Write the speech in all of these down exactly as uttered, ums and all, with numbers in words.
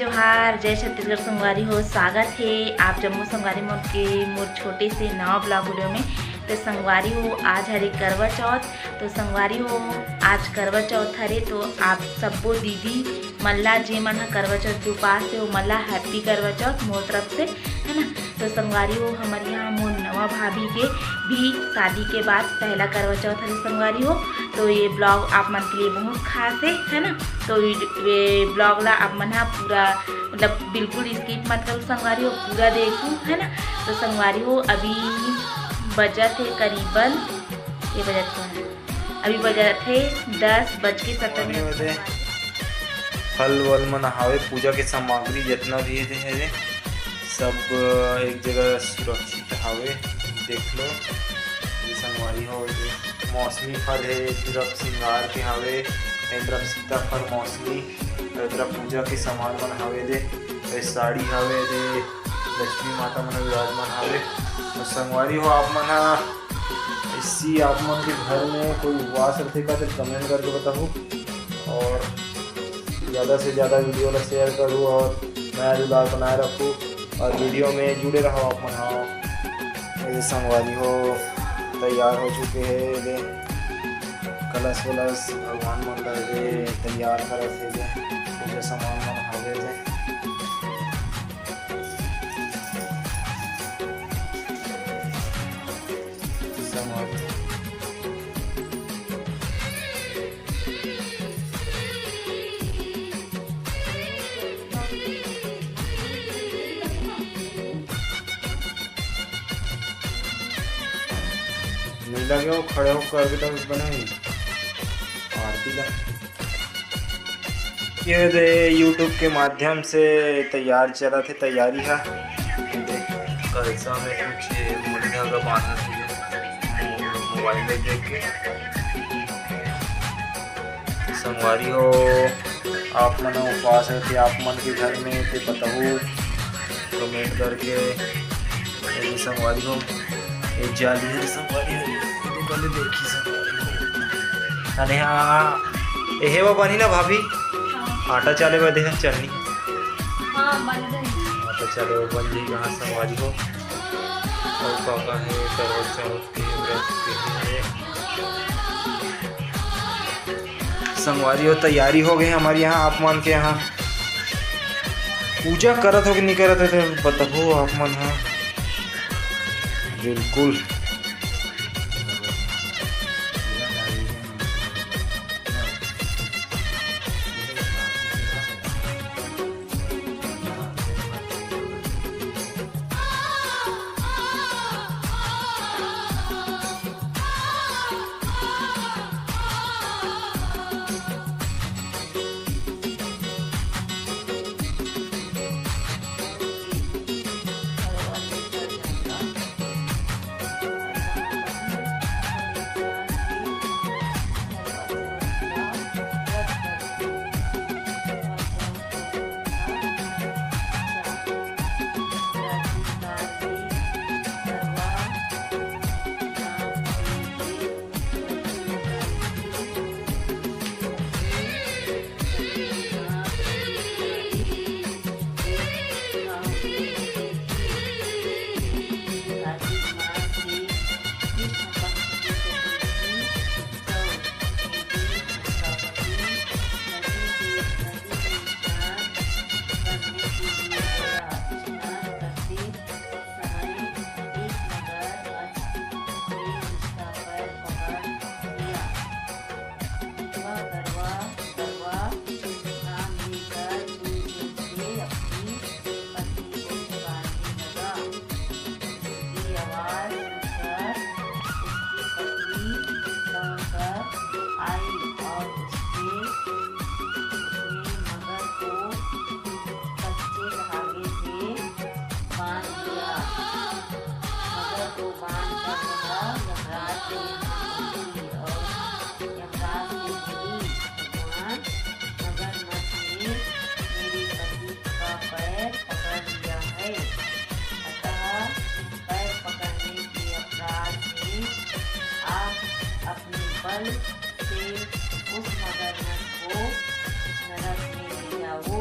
जोहार, जय छत्तीसगढ़ संगवारी हो। स्वागत हे आप जम्मो संगवारी मन के मोर छोटे से नवा ब्लॉग वीडियो में। तो संगवारी हो, आज हरे करवा चौथ। तो संगवारी हो, आज करवा चौथ हरे, तो आप सब्बो दीदी मन ला, जे मन ह करवा चौथ के उपास हे, वो मन ला हैप्पी करवा चौथ मोर तरफ से, है ना। तो संगवारी हो, हमर यहाँ मोर नवा भाभी के भी शादी के बाद पहला करवा चौथ हरे संगवारी हो। तो ये ब्लॉग आप मन के लिए बहुत खास है, है ना। तो वीड-, ये ब्लॉग ला आप मन ह पूरा, मतलब, बिल्कुल स्किप मत करो संगवारी हो, पूरा देखू, है ना। तो संगवारी हो, अभी बजत है करीबन, ये बजत है, अभी बजत है दस बज के सत्तर मिनट। फल वल मन हावे, पूजा के सामग्री जितना भी हे, सब एक जगह सुरक्षित हावे। देख लो, ये संगवारी हो, ये मौसमी फल है, ये तरफ श्रृंगार के हावे, ये तरफ सीताफल, मौसमी, ये तरफ पूजा के सामान मन हावे दे, ये साड़ी हावे दे, लक्ष्मी माता मन विराजमान हावे। और संगवारी हो, आप मन हा इसी आप मन के घर में कोई उपवास रथे का, तो कमेंट करके बताओ। और ज़्यादा से ज़्यादा वीडियो ला शेयर करूँ और नया जुड़ाव बनाए रखूँ और वीडियो में जुड़े रहो आप मन। हाँ, ये संगवारी हो, तैयार हो चुके हैं ये कलश वलश भगवान मन ला ये तैयार करत हे ये पूजा सामान मन हवे ये। नहीं लगे, वो खड़े होकर अभी तक बने ही आरती का। ये दे YouTube के माध्यम से तैयार चलत हे, तैयारी है। कलसा में कुछ मोनी धागा बांधत हे, मोबाइल में देख के। संगवारी हो, आप मन उपवास है, ते आप मन के घर में ते बताओ, कमेंट करके। ये संगवारी हो, ये जाली है संगवारी हो, ये पहले देखी संगवारी हो। अरे हाँ, एहे वो बनी ना भाभी, आटा चाले बदे है चलनी। हाँ, बन गई। आटा चाले वो बन गई, कहाँ संगवारी हो। और काका है करवा चौथ के व्रत के लिए। संगवारी हो, तैयारी हो गई हमारे यहाँ, आप मन के यहाँ पूजा करत हो कि नहीं करत हो, तो बताओ आप मन। हाँ, बिल्कुल। वह गरवा, गरवा नाम लेकर दूर दूर से अपनी पत्नी को पुकारने लगा। उसकी आवाज सुनकर उसकी पत्नी दौड़कर आई और उसने, उसने मगर को कच्चे धागे से बांध दिया। मगर को बांधकर वह यमराज के यहाँ पहुंची और यमराज से बोली, "भगवान, मगरमच्छ ने मेरे पति का पैर पकड़ लिया है, अतः पैर पकड़ने के अपराध में आप अपने बल से उस मगरमच्छ को नरक में ले जाओ।"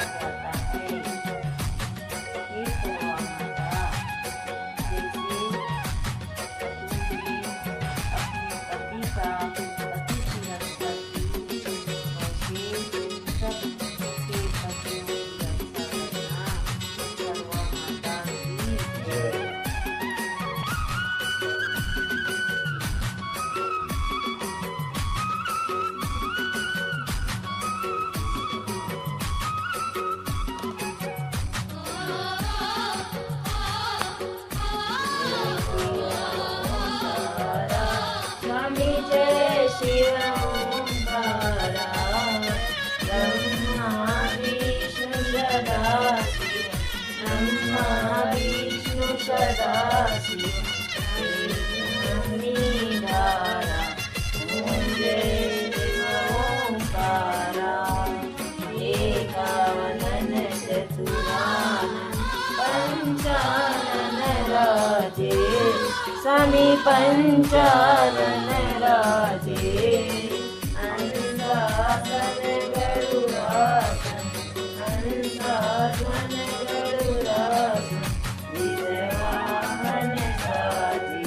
जाता है। हे करवा माता, जैसे तुम भी अपने पति का पति की रक्षा की, वैसे तुम सब के पतियों की रक्षा करना। करवा माता की जय। स्वामी जय शिव ओंकारा, ब्रह्मा विष्णु सदा शिव, ब्रह्मा विष्णु सदा शिव, स्वामी धारा, ओम जय शिव ओंकारा। एकानन चतुरानन पंचानन राजे, स्वामी पंचानन राजे। हंसासन गरुड़ासन, हंसासन गरुड़ासन, विजवाहन साजी,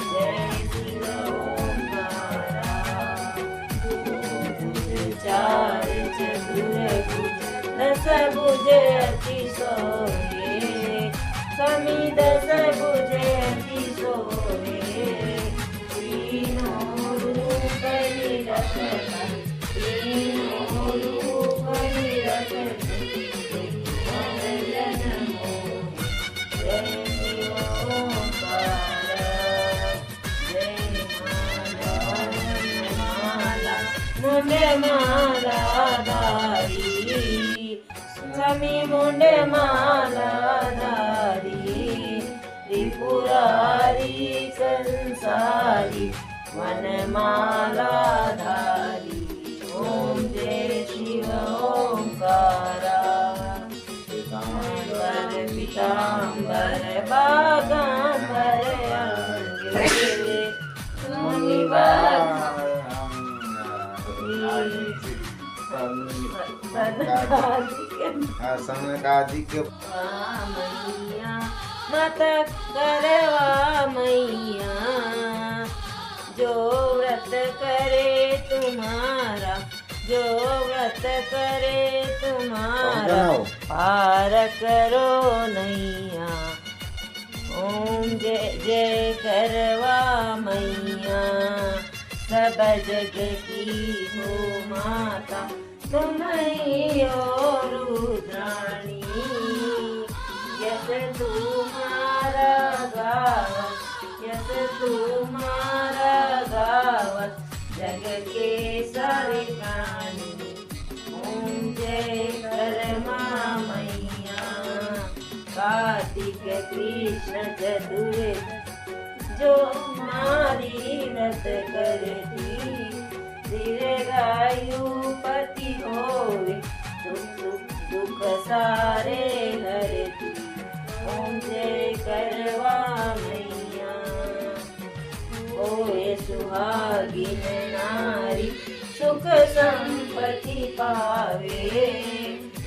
जय शिव ओंकारा। दो भुज चार चतुर्भुज, दस भुज अति शोभे, स्वामी दस भुज अति शोभे। तीनों रूप निरखत, तीनों रूप निरखत, त्रिभुवन जन मोहे। जय शिव ओंकारा, जय माला, माला, मुंड माला धारी, स्वामी मुंड माला धारी, त्रिपुरारी कंसारी वनमाला धारी। ओम जय शिव ओंकारा। पीतांबर, पीतांबर, बागांबर अंग, मुनि बाग। सनकादिक, सनकादिक। मैया, माता करवा मैया, जो व्रत करे तुम्हारा, जो व्रत करे तुम्हारा, पार करो नैया। ओम जय जय करवा मैया, सब जग की हो माता, तुम ही हो रुद्राणी। यश तुम्हारा गावत, यश तुम्हारा गावत, जग के सारे प्राणी। ओम जय करमा मैया, कार्तिक कृष्ण चतुर्थ, जो नारी व्रत करती, दीर्घायु पति होवे, सुख सुख दुख सारे हरती। ओम जय करवा मैया। होए सुहागिन नारी, सुख संपत्ति पावे।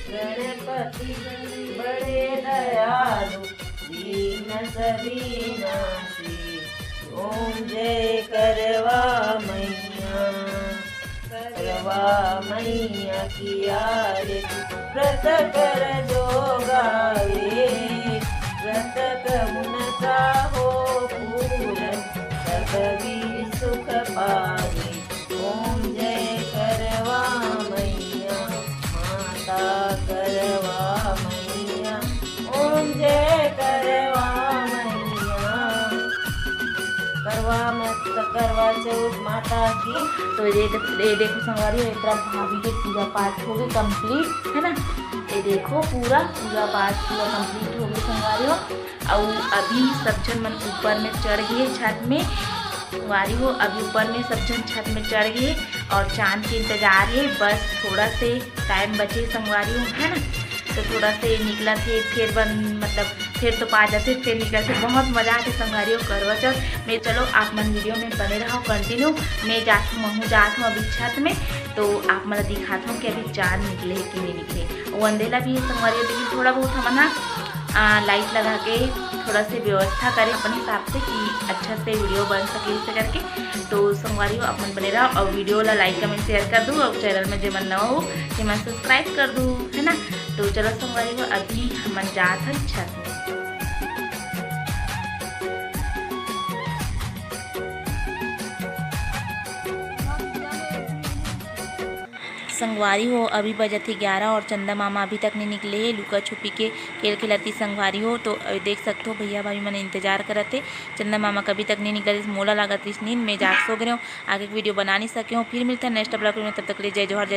गणपति बड़े दयालु, दीन सभी नासी। ओम जय करवा मैया, करवा मैया की आरती। व्रत कर जो गावे, व्रत कर उनका हो पूरन, सब भी सुख पावे। ओम जय करवा मैया, माता करवा मैया, ओम जय करवा मैया। करवा मत, करवा चौथ माता की। तो ये देख-, ये देखो संगवारी, एक तरफ भाभी के पूजा पाठ हो गई complete, है ना। ये देखो पूरा पूजा पाठ पूरा complete हो गई संगवारी हो। अउ अभी सब झन मन ऊपर में चढ़ गए छत में। संगवारी हो, अभी ऊपर में सब झन छत में चढ़ गए और चांद के इंतजार है। बस थोड़ा से time बचे संगवारी हो, है ना। तो थोड़ा से निकलत हे, फिर बन, मतलब, फिर तो पा जाथे, फिर निकलथे। बहुत मजा आथे संगवारी हो करवा चौथ में। चलो, आप मन video में बने रहो continue। मैं जात हूँ, महूँ जात हूँ अभी छत में, तो आप मन ला दिखात हूँ कि अभी चांद निकले हे कि नहीं निकले। वो अंधेला भी है संगवारी हो, लेकिन थोड़ा बहुत हमन ह, आ, लाइट लगा के थोड़ा से व्यवस्था करें अपन हिसाब से कि अच्छा से वीडियो बन सके, इसे करके। तो संगवारी हो, अपन बने रहो और वीडियो ला लाइक, कमेंट, शेयर कर दू और चैनल में जे मन नवा हो, ते मन सब्सक्राइब कर दू, है ना। तो चलो संगवारी हो, अभी हमन जात हन छत में। संगवारी हो, अभी बजत हे ग्यारह और चंदा मामा अभी तक नहीं निकले हे, लुका छुपी के खेल खेलत ही संगवारी हो। तो अ, देख सकत हो भैया भाभी मन इंतजार करत हे, चंदा मामा कभी तक नहीं निकलिस। मोला लागत रिस नींद में, जाके सो गे रेहेंव। आगे के वीडियो बना नहीं सके हों, फिर मिलते हैं नेक्स्ट ब्लॉग में। तब तक के लिए जय जोहार, जय